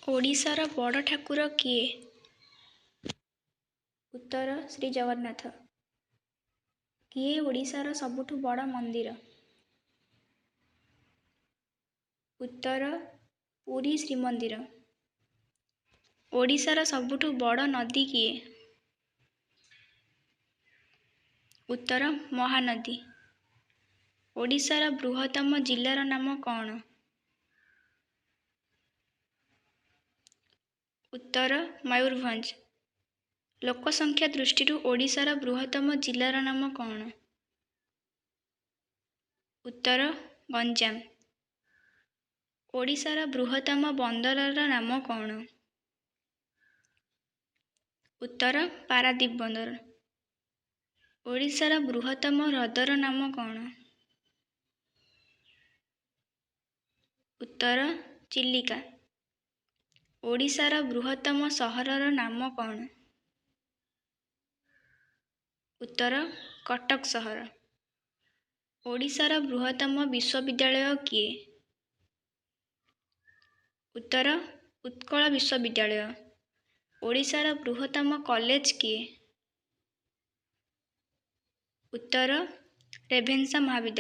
ଓଡ଼ିଶାର ବଡ଼ ଠାକୁର କିଏ? ଉତ୍ତର ଶ୍ରୀଜଗନ୍ନାଥ। କିଏ ଓଡ଼ିଶାର ସବୁଠୁ ବଡ଼ ମନ୍ଦିର? ଉତ୍ତର ପୁରୀ ଶ୍ରୀମନ୍ଦିର। ଓଡ଼ିଶାର ସବୁଠୁ ବଡ଼ ନଦୀ କିଏ? ଉତ୍ତର ମହାନଦୀ। ଓଡ଼ିଶାର ବୃହତ୍ତମ ଜିଲ୍ଲାର ନାମ କ'ଣ? ଉତ୍ତର ମୟୂରଭଞ୍ଜ। ଲୋକସଂଖ୍ୟା ଦୃଷ୍ଟିରୁ ଓଡ଼ିଶାର ବୃହତ୍ତମ ଜିଲ୍ଲାର ନାମ କ'ଣ? ଉତ୍ତର ଗଞ୍ଜାମ। ଓଡ଼ିଶାର ବୃହତ୍ତମ ବନ୍ଦରର ନାମ କ'ଣ? ଉତ୍ତର ପାରାଦୀପ ବନ୍ଦର। ଓଡ଼ିଶାର ବୃହତ୍ତମ ହ୍ରଦର ନାମ କ'ଣ? ଉତ୍ତର ଚିଲିକା। ଓଡ଼ିଶାର ବୃହତ୍ତମ ସହରର ନାମ କ'ଣ? ଉତ୍ତର କଟକ ସହର। ଓଡ଼ିଶାର ବୃହତ୍ତମ ବିଶ୍ୱବିଦ୍ୟାଳୟ କିଏ? ଉତ୍ତର ଉତ୍କଳ ବିଶ୍ୱବିଦ୍ୟାଳୟ। ଓଡ଼ିଶାର ବୃହତ୍ତମ କଲେଜ କିଏ? ଉତ୍ତର ରେଭେନ୍ସା ମହାବିଦ୍ୟାଳୟ।